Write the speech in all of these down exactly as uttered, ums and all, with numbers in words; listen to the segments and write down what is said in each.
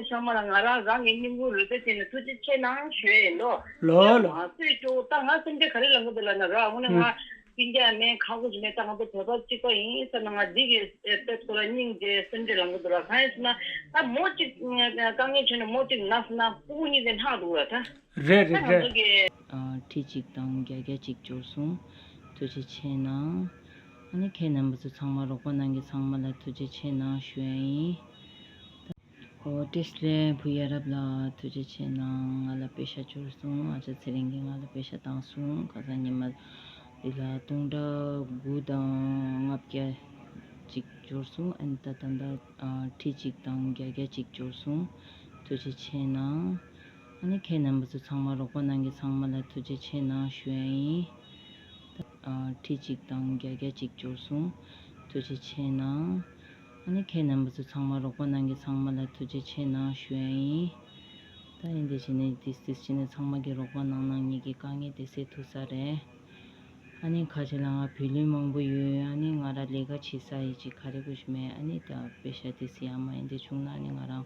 ཚང་མ་ལ་ང་རང་རང་གི་སྙིང་ཁུང་རུས་པའི་གཏིང་ནས་ཐུགས་རྗེ་ཆེ་གནང་ཞུ་ཡས་ཡིན་ལོ། ལོ་ལོ། ང་ཚོས་ཅོ་ད་ང་སེམས་ཁྲལ་ག་རེ་ལངས་གི་འདུག་ལབ་ན་ར་དངོས་གནས་ང་སྤུན་ཀྱག་མེད་ཁག་པོ་ཞིག་མེད། ད་ང་ཚོ་བོད་པ་གཅིག་པ་ཡིན་ཟེར་ན་ང་འདི་གི་དཔེ་ཁོ་ར་སྙིང་རྗེ་སེམས་ཁྲལ་ལངས་གི་འདུག་ར། གང་ཡིན་ཟེར་ན་ད་མོ་གཅིག་དཀའ་ངལ་བྱུང་ནས་མོ་གཅིག་ན་ཟེར་ན་སྤུ་གུ་གཉིས་དེ་ལྷག་འདུག་ར་ད། རེད་རེད་རེད། ཁྲི་གཅིག་དང་བརྒྱད་བརྒྱ་གཅིག་འབྱོར་སོང་། ཐུགས་རྗེ་ཆེ་གནང་། ཨ་ནི་ཁྱེད་རྣམ་པ་ཚོ་ཚང་མ་རོགས་པ་གནང་མཁན་ཚང་མ་ལ་ཐུགས་རྗེ་ཆེ་གནང་ཞུ་ཡ་ཡིན། ཨོ་བཀྲ་ཤིས་བདེ་ལེགས་བུ་ཡ་རབས་ལགས། ཐུགས་རྗེ་ཆེ་གནང་། ང་ལ་པེ་ཤ་འབྱོར་སོང་། ཨ་ཅག་ཚེ་རིང་གིས་ང་ལ་པེ་ཤ་བཏང་སོང་། ཁ་སང་ཉི་མ་འདི་ལ་སྟོང་ཕྲག་དགུ་དང་ལྔ་བརྒྱ་གཅིག་འབྱོར་སོང་། ཨ་ནི་ད་ད་ལྟ་ཨ་ཁྲི་གཅིག་དང་བརྒྱད་བརྒྱ་གཅིག་འབྱོར་སོང་། ཐུགས་རྗེ་ཆེ་གནང་། ཨ་ནི་ཁྱེད་རྣམ་པ་ཚོ་ཚང་མ་རོགས་པ་གནང་མཁན་ཚང་མ་ལ་ཐུགས་རྗེ་ཆེ་གནང་ཞུ་ཡ་ཡིན། ཨ་ཁྲི་གཅིག་དང་བརྒྱད་བརྒྱ་གཅིག་འབྱོར་སོང་། ཐུགས་རྗེ་ཆེ་གནང་། ཨ་ནི་ཁྱེད་རྣམ་པ་ཚོ་ཚང་མ་རོགས་པ་གནང་མཁན་ཚང་མ་ལ་ཐུགས་རྗེ་ཆེ་གནང་ཞུ་ཡ་ཡིན། ད་ཡིན་དེ་བྱས་ནས་དེ་དེ་བྱས་ནས་ཚང་མ་གིས་རོགས་པ་གནང་གནང་། ངེད་ཀྱི་དཀའ་ངལ་དེ་སེལ་ཐུབ་ས་རེད། ཨ་ནི་ཁ་ཆེ་ལ་ང་བུ་ལོན་མང་པོ་ཡོད། ཨ་ནི་ང་རང་ལས་ཀ་བྱེད་ས་ཡི་ཅིག་ག་རེ་དགོས་ཤིག་མེད། ཨ་ནི་ད་པེ་ཤ་དེ་སི་ཡ་མ་ཡིན་དེ་བྱུང་ན་ཨ་ནི་ང་རང་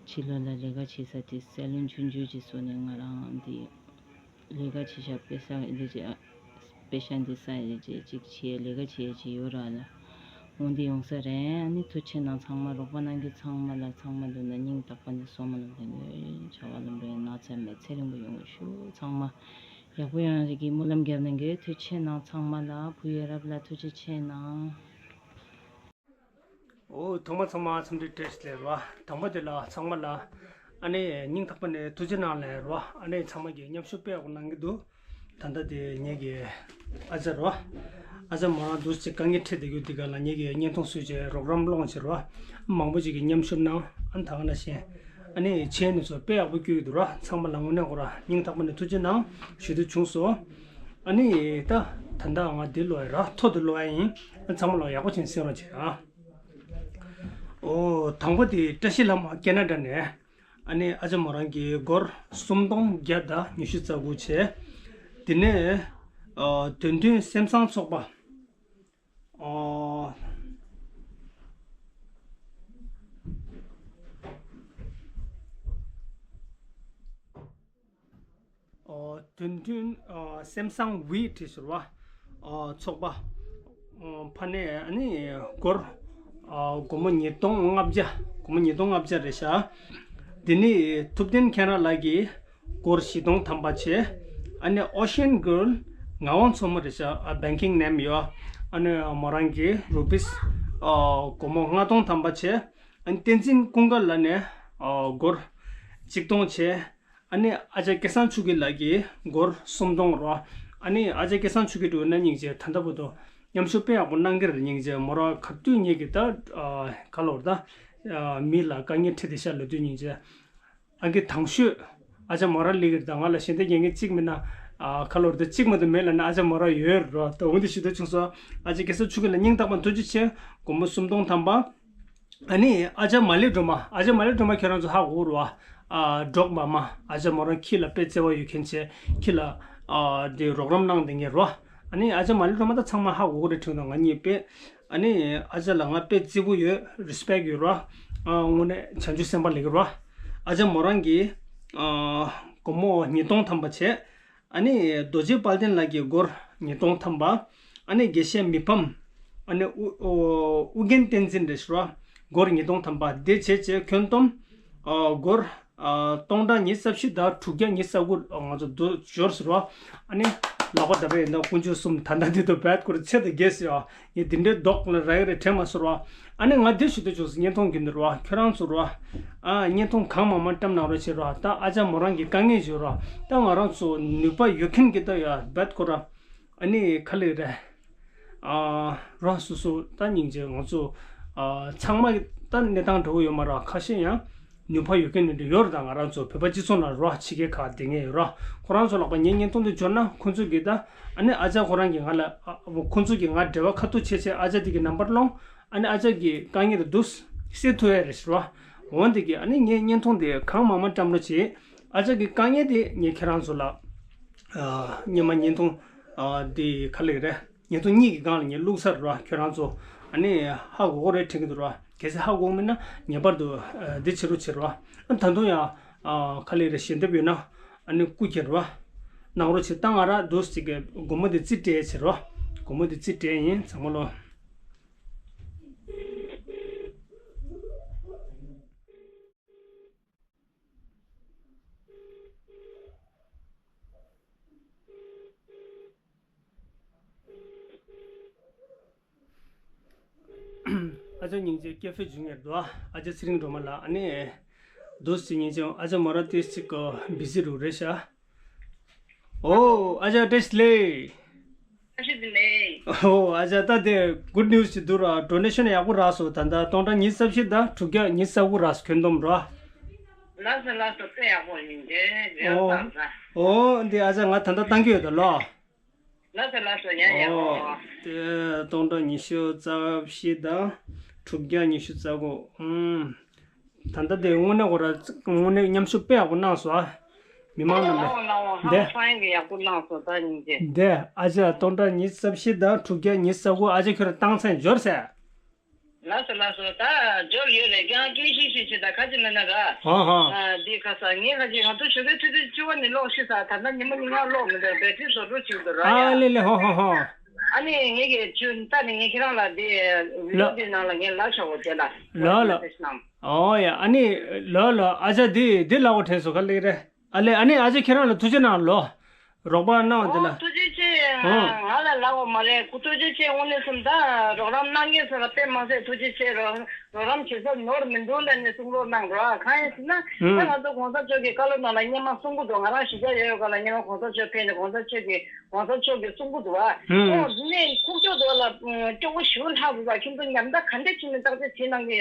ཕྱི་ལོགས་ལ་ལས་ཀ་བྱེད་ས་དེ་སེ་ལོན་ཆུང་ཆུང་ཅིག་བཟོས་ནས་ང་རང་འདི་ལས་ཀ་བྱེད་ཤག་པེ་ཤ་འདི་ཅིག་པེ་ཤ་འདི་ས་ཡི་ཅིག་ཅིག་བྱེད་ལས་ཀ་བྱེད་ཅིག་ཡོད་ར་ལ། འོང་དེ་ཡོང་ས་རེད། ཨ་ནི་ཐུགས་ཆེ་གནང་། ཚང་མ་རོགས་པ་གནང་མཁན་ཚང་མ་ལ་ཚང་མ་འདུག་ན་སྙིང་ཐག་པ་ནས་བསོད་སྨོན་ལམ་འདེབས་དགོས། བྱ་བ་ལམ་འགྲོ་ཡང་ན་ཚ་མེད་ཚེ་རིང་པོ་ཡོང་དགོས་ཞུ། ཚང་མ་ཡག་པོ་ཡོང་ཡག་གི་སྨོན་ལམ་རྒྱབ་གནང་གི། ཐུགས་ཆེ་གནང་། ཚང་མ་ལ་བུ་ཡ་རབས་ལ་ཐུགས་རྗེ་ཆེ་གནང་། ཨོ་ཐོག་མ་ཚང་མ་འཚམས་འདྲི་བཀྲ་ཤིས་བདེ་ལེགས་ར། དང་པོ་དེ་ལ་ཚང་མ་ལ་ཨ་ནི་སྙིང་ཐག་པ་ནས་ཐུགས་རྗེ་གནང་ལབ་ར། ཨ་ནི་ཚང་མ་གིས་མཉམ་ཞུགས་དཔེ་ཡག་པོ་གནང་གི་འདུག་ད་ལྟ་དེ་ངེད་ཀྱི་ཨ་ཅག་ར། ཨ་ཅག་མོ་རང་འདུག་སེ་དཀའ་ངལ་འཕྲད་བསྡད་རྒྱུ་འདི་ག་ལ་ངེད་ཀྱིས་བརྙན་ཐུང་བཟོས་བྱས་རོགས་རམ་སློང་བྱས་ར། མང་པོ་ཅིག་གིས་མཉམ་ཞུགས་གནང་། ཨ་ནི་ད་ག་ནང་བཞིན་ཨ་ནི་ཆེན་ནས་ཚོ་དཔེ་ཡག་པོ་བསྐྱོད་ཀྱི་འདུག་ར། ཚང་མ་ལ་དངོས་གནས་ཁོ་ར་སྙིང་ཐག་པ་ནས་ཐུགས་རྗེ་གནང་ཞུ་འདོད་བྱུང་སོང་། ཨ་ནི་ད་ད་ལྟ་ང་འདི་ལོ་ཡ་ར་ཐོ་འདི་ལོ་ཡ་ཡིན། ཨ་ཚང་མ་ལ་ཡག་པོ་བྱས་གསན་རོགས་བྱེད་ཨ། ཨོ་དང་པོ་དེ་བཀྲ་ཤིས་ལྷ་མོ་ཁེ་ན་ཌ་ནས། ཨ་ནི་ཨ་ཅག་མོ་རང་གིས་སྒོར་སུམ་སྟོང་བརྒྱ་དང་ཉི་ཤུ་རྩ་དགུ་བྱས། དེ་ནས་ཨ་དོན་མཐུན་སེམས་བཟང་ཚོགས་པ། ཨ་ཨོ་དོན་མཐུན་ཨ་སེམས་བཟང་ཝི་བྲིས་ཟེར་བ། ཨོ་ཚོགས་པ། ཨོ་ཕ་ནས་ཨ་ནི་སྒོར་ཨ་སྒོར་མོ་ཉིས་སྟོང་ལྔ་བརྒྱ། སྒོར་མོ་ཉིས་སྟོང་ལྔ་བརྒྱ་རེད་ཤག་དེ་ནི་ཐུབ་བསྟན་མཁྱེན་རབ་ལགས་ཀྱིས་སྒོར་བཞི་སྟོང་ཐམ་པ་བྱས། ཨ་ནི་ཨོ་ཤན་གྷརལ་ངག་དབང་མཚོ་མོ་རེད་ཤག་ཨ་བེང་ཀིང་ནེམ་ཡོད། ཨ་ནི་མོ་རང་གིས་རུ་པིས་ཨ་སྒོར་མོ་ལྔ་སྟོང་ཐམ་པ་བྱས། ཨ་ནི་བསྟན་འཛིན་ཀུན་དགའ་ལགས་ནས་ཨ་སྒོར་གཅིག་སྟོང་བྱས། ཨ་ནི་ཨ་ཅག་སྐལ་བཟང་ཆོས་སྐྱིད་ལགས་ཀྱིས་སྒོར་སུམ་སྟོང་རོ། ཨ་ནི་ཨ་ཅག་སྐལ་བཟང་ཆོས་སྐྱིད་འགྲོ་ན་སྙིང་རྗེ། ད་ལྟ་བར་དུ་མཉམ་ཞུགས་དཔེ་ཡག་པོ་གནང་གི་རེད། སྙིང་རྗེ། མོ་རང་ག་དུས་ངེད་ཀྱི་ད་ཨ་ག་ལོར་ད་ཨ་མི་ལ་དཀའ་ངལ་འཕྲད་དེ་ཤ་ལོ་དུས་སྙིང་རྗེ། ཨ་གི་དང་ཤོས་ཨ་ཅག་མོ་རང་ལེགས་ཀྱི་རེད། ད་ང་ལ་ཞལ་འདེབས་རྒྱག་མཁན་གཅིག་མིན་ན་ཨ་ག་ལོར་ད་གཅིག་མ་གཏོགས་མེད་ལབ་ན་ཨ་ཅག་མོ་རང་ཡོད་རོ། ད་འོན་ཏེ་ཞུ་འདོད་བྱུང་སོང་། ཨ་ཅག་སྐལ་བཟང་ཆོས་སྐྱིད་ལ་སྙིང་ཐག་པ་ཐུགས་རྗེ་ཆེ། སྒོར་མོ་སུམ་སྟོང་ཐམ་པ། ཨ་ནི་ཨ་ཅག་མ་ལེ་སྒྲོལ་མ། ཨ་ཅག་མ་ལེ་སྒྲོལ་མ་ཁྱེད་རང་ཚོ་ཧ་གོ་གི་རེད་བ། ཨ་འབྲོག་མ་མ། ཨ་ཅག་མོ་རང་ཁྱི་ལ་དཔེ་བརྩེ་བ་ཡོད་མཁན་བྱས། ཁྱི་ལ་ཨ་དེ་རོགས་རམ་གནང་བསྡད་མཁན་རེད་བ། ཨ་ནི་ཨ་ཅག་མ་ལེ་སྒྲོལ་མ་ད་ཚང་མ་ཧ་གོ་གི་རེད། དྲན་འདུག་ང་གཉིས་དཔེ་ཨ་ནི་ཨ་ཅག་ལ་ང་དཔེ་བརྩི་བོ་ཡོད། རི་སི་པེག་ཡོད་རེད་བ། ཨ་དངོས་གནས་བྱང་ཆུབ་སེམས་དཔའ་ལེགས་རེད་བ། ཨ་ཅག་མོ་རང་གིས་ཨ་སྒོར་མོ་ཉིས་སྟོང་ཐམ་པ་བྱས། ཨ་ནི་རྡོ་རྗེ་དཔལ་ལྡན་ལགས་ཀྱིས་སྒོར་ཉིས་སྟོང་ཐམ་པ། ཨ་ནི་དགེ་བཤེས་མི་ཕམ། ཨ་ནི་ཨུ་ཨོ་ཨུ་རྒྱན་བསྟན་འཛིན་རེད་ཤག་ར། སྒོར་ཉིས་སྟོང་ཐམ་པ་དེ་བྱས་བྱས་ཁྱོན་བསྡོམས་ཨ་སྒོར་ཨ་སྟོང་ཕྲག་ཉི་ཤུ་རྩ་བཞི་དང་དྲུག་བརྒྱ་ཉི་ཤུ་རྩ་དགུ་ང་ཚོ་འདུག་འབྱོར་ཟེར་བ། ཨ་ནི་ལག་པ་བརྡབས་པ་ཡིན་ན་དཀོན་མཆོག་གསུམ། ད་ལྟ་འདི་དུ་བད་སྐོར་ཚད་དང་རྒྱས་སུ་ཡ། ངས་འདི་འདྲའི་རྡོག་ལ་རག་གི་རེད་དྲན་མ་སོང་ར། ཨ་ནི་ང་འདི་ཞུ་འདོད་བྱུང་སོང་། བརྙན་ཐུང་རྒྱུན་དུ་ར་ཁྱོད་རང་ཚོ་ར། ཨ་བརྙན་ཐུང་གང་མང་མང་བཀྲམ་གནང་རོགས་བྱེད་ར། ད་ཨ་ཅག་མོ་རང་གི་དཀའ་ངལ་བརྗོད་ར། ད་ང་རང་ཚོ་ནུས་པ་ཡོད་མཁན་གྱི་ད་ཡ་བད་ཁོ་ར། ཨ་ནི་ག་ལེ་རེད། ཨ་ར་སོ་སོ་ད་སྙིང་རྗེ། ང་ཚོ་ཨ་ཚང་མ་གི་ད་གནས་སྟངས་འདྲ་བོ་ཡོད་མ་ར། ཁ་ཤས་ཡང་ནུས་པ་ཡོད་མཁན་ནི་འདྲ་ཡོད་ར། ད་ང་རང་ཚོ་བོད་པ་སྤྱི་ཚོགས་ནང་ར་ཕྱི་རྒྱལ་ཁག་བསྡད་མཁན་ཡོད་ར། ཁོ་རང་ཚོ་ལག་པ་ངའི་བརྙན་ཐུང་འདི་འབྱོར་ན་ཁོ་ཚོ་གི་ད་ཨ་ནི་ཨ་ཅག་ཁོ་རང་གི་ང་ལ་ཨ་ཁོ་ཚོ་གི་ང་འབྲེལ་བ་ཁ་ཐུག་བྱས་བྱས་ཨ་ཅག་དེ་གི་ནམ་བར་སློང་། ཨ་ནི་ཨ་ཅག་གི་དཀའ་ངལ་དེ་འདུག་སེལ་ཐུབ་ཡ་རེད་ཟེར་བ། འོན་ཏེ་གི་ཨ་ནི་ངས་བརྙན་ཐུང་དེ་གང་མང་མང་བཀྲམ་རོགས་བྱེད། ཨ་ཅག་གི་དཀའ་ངལ་དེ་ངས་ཁྱེད་རང་ཚོ་ལ་ཨ་སྔོན་མ་བརྙན་ཐུང་ཨ་དེ་ག་ལེ་རེད། བརྙན་ཐུང་གཉིས་ཀྱི་སྒང་ལ་ངས་བླུགས་ཚར་རེད་བ། ཁྱེད་རང་ཚོ་ཨ་ནི་ཧ་གོ་གི་རེད་དྲན་གྱི་འདུག་རེད་བ། གལ་སྲིད་ཧ་གོ་མེད་ན་ངེས་པར་དུ་ཨ་འདི་བྱེད་རོགས་བྱེད་རོགས། ཨ་ད་དུང་ཡང་ཨ་ག་ལེར་ཞལ་འདེབས་ཡོད་ན་ཨ་ནི་སྐུ་ཁྱེར་རོགས། གནང་རོགས་བྱེད། ད་ང་རང་འདུག་ཅིག་གི་སྒོར་མོ་འདི་རྩིས་སྤྲད་བྱེད་རོགས། སྒོར་མོ་འདི་རྩིས་སྤྲད་ཡིན་ཚང་མ་ལོ། ཨ་ཅག་སྙིང་རྗེ་སྐྱེ་འཕེལ་འབྱུང་ངེར་འདུག་ཨ་ཅག་ཚེ་རིང་སྒྲོལ་མ་ལགས་ཨ་ནི། འདུག་སེ་སྙིང་རྗེ་ཨ་ཅག་མོ་རང་ཏིས་ཅིག་གོ་བི་ཟི་རུ་རེད་ཤག་ཨོ་ཨ་ཅག་བཀྲ་ཤིས་བདེ་ལེགས། བཀྲ་ཤིས་བདེ་ལེགས། ཨོ་ཨ་ཅག་ད་དེ་གུཌ་ནིའུ་སི་ཅིག་འདུག་ར། ཌོ་ནེ་ཤན་ཡག་པོ་རག་སོང་། ད་ལྟ་སྟོང་ཕྲག་ཉི་ཤུ་རྩ་བཞི་དང་དྲུག་བརྒྱ་ཉི་ཤུ་རྩ་དགུ་རག་སོང་། ཁྱོན་བསྡོམས་ར། ལགས་སོ་ལགས་སོ། དཔེ་ཡག་པོ་ཡིན་དེ་རེད། ཨོ་ད་ད། ཨོ་འདི་ཨ་ཅག་ང་ད་ལྟ་བཏང་གི་ཡོད་ད་ལོ། ལགས་སོ་ལགས་སོ། ཡ་ཡ། ཨོ། ཨོ། དེ་སྟོང་ཕྲག་ཉི་ཤུ་རྩ་བཞི་དང་དྲུག་བརྒྱ་ཉི་ཤུ་རྩ་དགུ། ཨུམ། ད་ལྟ་དེ་དངོས་གནས་ཁོ་ར་དངོས་གནས་མཉམ་ཞུགས་དཔེ་ཡག་པོ་གནང་སོང་ཨ། མི་མང་རྣམས་ལ། ལགས་སོ་ལགས་སོ། ཧང་སང་གི་ཡག་པོ་གནང་སོང་ད་སྙིང་རྗེ། འདི་ཨ་ཅག་སྟོང་ཕྲག་ཉི་ཤུ་རྩ་བཞི་དང་དྲུག་བརྒྱ་ཉི་ཤུ་རྩ་དགུ་ཨ་ཅག་ཁྱོད་རང་བཏང་ཚར་འབྱོར་ཟེར། ལགས་སོ་ལགས་སོ། ད་འབྱོར་ཡོད་རེད། ཀྱང་ཀི་ཤི་ཤི་ཤི་ད་ཁ་ཅིག་མེད་ན་ར། ཧང་ཧང་། ཨ་འདི་ཁ་ས་ངས་ཁ་ཅིག་ང་ཚོ་ཞོགས་ཀའི་ཆུ་ཚོད་བཅུ་པ་ནས་ཀློག་ཤི་ས། ད་ལྟ་ཉི་མ་གཉིས་ཀ་ཀློག་མི་འདུག་བེ་ཊི་རི་བཟོ་འཕྲོ་བྱེད་ཀྱི་འདུག་ར། ཨ་ཡ། ལེ་ལེ། ཧང་ཧང་ཧང་། ཨ་ནི་ངས་ཀྱི་ཆུ་ད་ནི་ངས་ཁྱེད་རང་ལ་འདི་བི་ལོག་ལ། འདི་ནང་ལ་ངས་ལབ་ཆོག་གོ་དེ་ལ། ལོ་ལོ། ཨོ་ཡ། ཨ་ནི་ལོ་ལོ་ཨ་ཅག་འདི་འདི་ལབ་དགོས་དྲན་སོང་ག་ལེ་རེད། ཨ་ལེ། ཨ་ནི་ཨ་ཅག་ཁྱེད་རང་ལ་ཐུགས་རྗེ་གནང་ལོ། རོགས་པ་གནང་བ་དེ་ལ། ཨོ་ཐུགས་རྗེ་ཆེ། ཨོ། ང་ལ་ལབ་པ་མ་རེད། ཁོ་ཐུགས་རྗེ་ཆེ། དངོས་གནས་སེམས་ད་རོགས་རམ་གནང་མཁན་ཚོ་ལ་དཔེ་མ་ཚད་ཐུགས་རྗེ་ཆེ། རོགས་རོགས་རམ་བྱེད་ས་ནོར་མི་འདུག་ལབ་ནས་གསུང་རོགས་གནང་རོགས། གང་ཡིན་ཟེར་ན། ཨུམ། ད་ང་ཚོ་གོང་ས་མཆོག་གི་བཀའ་སློབ་ནང་ལ་སྔོན་མ་གསུང་གི་འདུག་ང་རང་གཞིས་ཆགས་ཡོད་ཡོད་ག་ལ་སྔོན་མ་གོང་ས་མཆོག་ཕེབས་ནས་གོང་ས་མཆོག་གིས་གོང་ས་མཆོག་གིས་གསུང་གི་འདུག་བ། ཨུམ། ཨོ་ནས་ཁུག་ཀྱོག་འདུག་ལ། སྐྱོ་བོ་ཞུ་ལྷག་འདུག་ད་ཁྱིམ་ཚང་ཉམ་ཐག་ག་འདྲས་བྱས་ནས་བརྟག་དཔྱད་བྱེད་གནང་གི་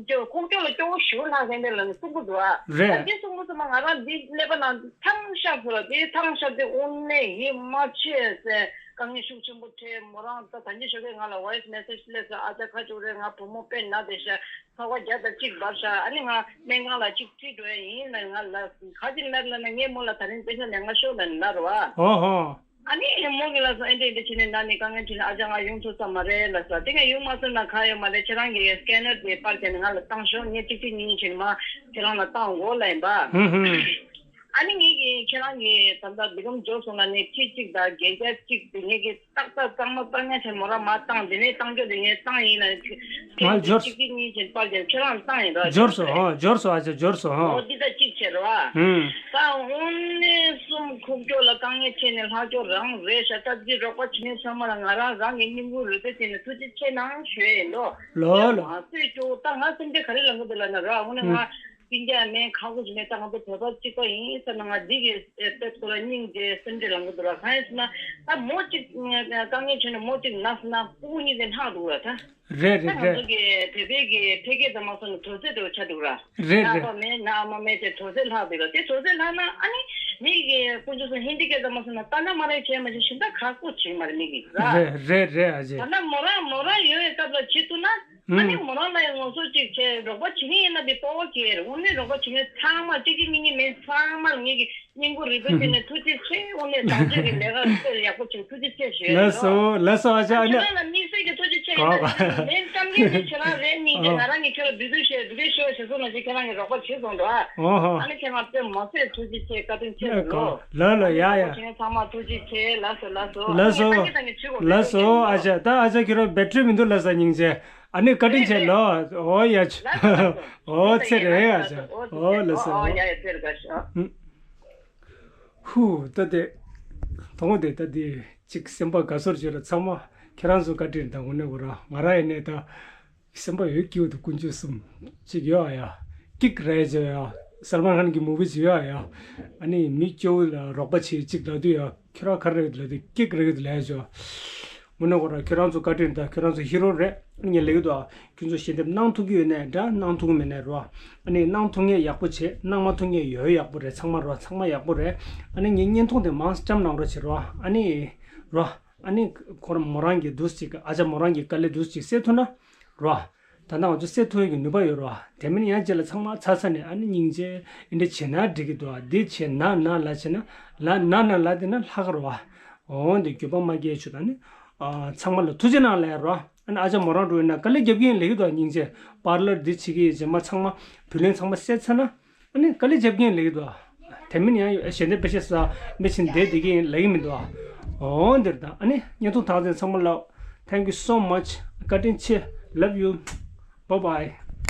ཡོད། ཁོང་ཚོ་ལ་སྐྱོ་བོ་ཞེ་པོ་ལྷག་ཟེར་འདི་ལ་ནི་གསུང་གི་འདུག་ཨ། རེད། ད་འདི་གསུང་གི་འདུག་མ། ང་རང་འདི་ཀླད་པ་ནང་ཐང་ཤར་སོང་ལ། དེ་ཐང་ཤར་དེ་དངོས་གནས་ཡིད་མ་ཆེས་ཟེར། དཀའ་ངལ་ཤུགས་ཆེན་པོ་འཕྲད། མོ་རང་ད་ད་གིན་ཞོགས་ཀས་ང་ལ་ཝོ་ཡིས་མེ་སེ་ཇི་སླེབས་སོང་། ཨ་ཅག་ཁ་ཅིག་རེད། ང་བུ་མོ་དཔེ་ན་བསྡད་ཤག་ཚ་བ་བརྒྱ་དང་གཅིག་འབབ་ཤག་ཨ་ནི་ང་སྨན་ཁང་ལ་གཅིག་ཁྲིད་འགྲོ་ཡ་ཡིན་ལ། ང་ལ་ག་ཅི་ལབ་ལབ་ན། ངས་མོ་ལ་ད་རིང་པེ་ཤ་ལེན་ག་ཤོག་ལབ་ནས་ལབ་རེད་བ། ཨོ་ཧོ། ཨ་ནི་མོ་གིས་ལབ་སོང་། ཨེ་འདྲ་ཨེ་འདྲ་བྱས་ནས་ན་ནི་དཀའ་ངལ་འཕྲད་ནས་ཨ་ཅག་ང་ཡོང་ཐུབ་ས་མ་རེད་ལབ་སོང་། དེ་ངས་ཡོང་མ་ཐུབ་ན་གང་ཡོད་མ་རེད། ཁྱེད་རང་གི་སི་ཀེ་ནར་དེ་པར་བྱས་ནས་ང་ལ་བཏང་ཤོག་ངས་གཅིག་གཅིག་གཉིས་གཉིས་བྱས་ནས་མར་ཁྱེད་རང་ལ་བཏང་དགོས་ལབ་ཡིན་པ། ཧུམ་ཧུམ། ཨ་ནི་ངས་ཀྱིས་ཁྱེད་རང་གི་ད་ལྟ་འདི་གམ་འབྱོར་སོང་ལབ་ནས་ཁྲི་གཅིག་དང་བརྒྱད་བརྒྱ་གཅིག་དེ་ངས་ཀྱིས་ཏག་ཏག་གཙང་མ་གཙང་ཉག་བྱས་མོ་རང་མར་བཏང་། དེ་ནས་བཏང་རྒྱུ་དེ་ངས་བཏང་ཡིན་ལབ་ནས་ང་འབྱོར། གཅིག་གཅིག་གཉིས་གཉིས་བྱས་ནས་པར་བྱས་ནས་ཁྱེད་རང་ལ་བཏང་ཡིན་རོགས། འབྱོར་སོང་། ཨོ་འབྱོར་སོང་། ཨ་ཅག་འབྱོར་སོང་། ཨོ། ཨོ་འདི་ད་གཅིག་བྱས་རོགས། ཧུམ། ད་དངོས་གནས་སེམས་ཁུག་ཀྱོག་ལ་དཀའ་ངལ་འཕྲད་ནས་ལྷག་ཀྱོག་རང་རེད་ཤག་ད་འདི་རོགས་པ་བྱེད་མཁན་ཚང་མ་ལ་ང་རང་རང་གི་སྙིང་ཁུང་རུས་པའི་གཏིང་ནས་ཐུགས་རྗེ་ཆེ་གནང་ཞུ་ཡ་ཡིན་ལོ། ལོ་ལོ། མ་སེ་ཅོ་ད་ང་སེམས་ཁྲལ་ག་རེ་ལངས་གི་འདུག་ལབ་ན་ར། དངོས་གནས་ང་སྤུན་ཀྱག་མེད་ཁག་པོ་ཞིག་མེད། ད་ང་ཚོ་བོད་པ་གཅིག་པ་ཡིན་བསམ་ན་ང་འདི་གི་དཔེ་ཁོ་རང་སྙིང་རྗེ་སེམས་ཁྲལ་ལངས་གི་འདུག་ར། གང་ཡིན་ཟེར་ན་ད་མོ་གཅིག་དཀའ་ངལ་བྱུང་ནས་མོ་གཅིག་ན་ཟེར་ན་སྤུ་གུ་གཉིས་དེ་ལྷག་འདུག་ར་ད། རེད་རེད་རེད། ད་ང་ཚོ་གི་བོད་པའི་གི་ཕལ་སྐད་དུ་མ་སོང་ན་དོགས་སེལ་འདྲ་བོ་ཆགས་འདུག་ར། རེད་རེད། ཨ་ཕ་མེད་ན་ཨ་མ་མེད་ཅེས་དོགས་སེལ་ལྷག་འདུག་ར། དེ་དོགས་སེལ་ལྷག་ན་ཨ་ནི་མི་གི་དཀོན་མཆོག་གསུམ་ཧིན་དི་སྐད་དུ་མ་སོང་ན་ཏཱ་ན་མ་རེ་བྱས་མ་བྱས་གཞན་དག་ཁག་པོ་བྱེད་མ་རེད་མི་གི་ར། རེད་རེད་རེད། ཨ་ཅེ། ད་ལྟ་མོ་རང་མོ་རང་ཡོད་པའི་སྐབས་ལ་བྱེད་ཐུབ་ན་ཨ་ནི་མོ་རང་ལ་ཡང་ངོ་སོ་གཅིག་བྱས་རོགས་པ་བྱེད་མཁན་ཡིན་ན་དེ་སྤོབས་པ་སྐྱེ་རེད། དངོས་གནས་རོགས་པ་བྱེད་མཁན་ཚང་མ་གཅིག་གཅིག་གཉིས་གཉིས་མིན་ཚང་མ་ལ་ངེད་ཀྱི་སྙིང་ཁུང་རུས་པའི་གཏིང་ནས་ཐུགས་རྗེ་ཆེ། དངོས་གནས་བཟང་སྤྱོད་ཀྱི་ལས་ཀ་དཔེ་ཡག་པོ་བྱུང་། ཐུགས་རྗེ་ཆེ་ཞུ་ཡ་ཡིན། ལགས་སོ་ལགས་སོ། ཨ་ཅག་ཨ་ནི། ཁྱེད་རང་ལ་དམིགས་བསལ་གྱི་ཐུགས་རྗེ་ཆེ་ཡིན། ད་ལན་གཏམ་མཁན་དེ་ཁྱེད་རང་རེད། སྙིང་རྗེ། ང་རང་གིས་ཁྱེད་ལ་འབུལ་འདུག་ཞུ་ཡ་འབུལ་འདུག་ཞུ་བ་ཞིག་གསུངས་ན་ཅིག་ཁྱེད་རང་གིས་རོགས་པ་བྱས་སོང་འགྲོ་ཨ། ཨོ་ཧོ། ཨ་ནི་ཁྱེད་རང་དཔེ་མ་ཟད་ཐུགས་རྗེ་ཆེ། བཀའ་དྲིན་ཆེ་ལགས་ལོ། ལགས་ལོ། ཡ་ཡ། ཁྱེད་རང་ཚང་མ་ཐུགས་རྗེ་ཆེ། ལགས་སོ་ལགས་སོ། ལགས་སོ། ཨ་ནི་ལགས་སོ། ཨ་ཅག་ད་ཨ་ཅག་ཁྱེད་རང་བེ་ཊི་རི་མི་འདུག་ལགས་སོ། སྙིང་རྗེ། ཨ་ནི་བཀའ་དྲིན་ཆེ་ལོ། ཨོ་ཡ་ཆུ། ཨོ་ཚེ་རེད་ཨ་ཅག། ཨོ་ལགས་སོ། ཧུ། ད་དེ་དང་པོ་དེ་ད་དེ་གཅིག་སེམས་པ་དགའ་ཚོར་བྱོས་ར། ཚང་མ་ཁྱེད་རང་ཚོ་བཀའ་དྲིན་དང་དངོས་གནས་ཁོ་རང་ང་རང་ཡིན་ནའི་ད་སེམས་པ་ཡོད་སྐྱིད་འདུག་དཀོན་མཆོག་གསུམ་གཅིག་ཡོད་ཨ་ཡ། ཀིག་རེད་བྱོས་ཡ། སལ་མན་ཁཱན་གྱི་མུ་བི་བྱོས་ཨ་ཡ། ཨ་ནི་མི་སྐྱོ་བོ་ལ་རོགས་པ་བྱེད་ཅིག་ལབ་དུས་ཡ། ཁྱོད་རང་ག་རེ་རེད་ལབ་དུས་ཀིག་རེད་ལབ་བྱོས། དངོས་གནས་ཁོ་རང་ཁྱོད་རང་ཚོ་བཀའ་དྲིན་དང་ཁྱོད་རང་ཚོ་ཧི་རོ་རེད། ངས་ལབ་ཀྱི་འདུག་ཨ། ཁྱོད་ཚོ་ཞལ་འདེབས་གནང་ཐུབ་ཀྱི་ཡོད་ནའི་འདྲ་གནང་ཐུབ་ཀྱི་མེད་ནའི་རོ། ཨ་ནི་གནང་ཐུབ་མཁན་ཡག་པོ་བྱེད། གནང་མ་ཐུབ་མཁན་ཡོད་ཡག་པོ་རེད། ཚང་མ་རོ། ཚང་མ་ཡག་པོ་རེད། ཨ་ནི་ངའི་བརྙན་ཐུང་དེ་མང་ཙམ་གནང་རོགས་བྱེད་རོ། ཨ་ནི་རོ། ཨ་ནི་ཁོ་རང་མོ་རང་གི་འདུག་ཅིག་ཨ་ཅག་མོ་རང་གི་དཀའ་ལས་འདུག་ཅིག་སེལ་ཐུབ་ན་རོ། ད་ལྟ་ང་ཚོ་སེལ་ཐུབ་ཡག་གི་ནུས་པ་ཡོད་རོ། དེ་མིན་ཡང་རྗེས་ལ་ཚང་མ་ཚར་ཚར་ནས་ཨ་ནི་སྙིང་རྗེ་འདི་འདྲ་བྱེད་ན་འགྲིག་གི་འདུག་ཨ། འདི་བྱེད་ན་ན་ལ་བྱེད་ན་ལ་ན་ན་ལ་དེ་ན་ལྷག་རོ། འོ་འདི་འགྱོད་པ་མ་སྐྱེ་ཆུ་ད་ནི། ཨ་ཚང་མ་ལ་ཐུགས་རྗེ་གནང་ལབ་རོ། ཨ་ནི་ཨ་ཅག་མོ་རང་འགྲོ་ཡིན་ན་དཀའ་ལས་རྒྱབ་ཀྱི་ཡིན་ལེགས་འདུག་སྙིང་རྗེ། པར་ལར་འདི་བྱེད་ཀྱི་ཡིན་རྗེས་མ་ཚང་མ་བུ་ལོན་ཚང་མ་སེལ་ཚར་ན། ཨ་ནི་དཀའ་ལས་རྒྱབ་ཀྱི་ཡིན་ལེགས་འདུག་དེ་མིན་ཡང་ཞལ་འདེབས་དཔེ་ཆ་ས་མི་ཕྱིན་བསྡད་བསྡད་ཀྱི་ཡིན་ལེགས་མི་འདུག་འོ་འདིར་ད་ཨ་ནི་བརྙན་ཐུང་དག་ཚན་ཚང་མ་ལ། Thank you so much. བཀའ་དྲིན་ཆེ། Love you. Bye bye.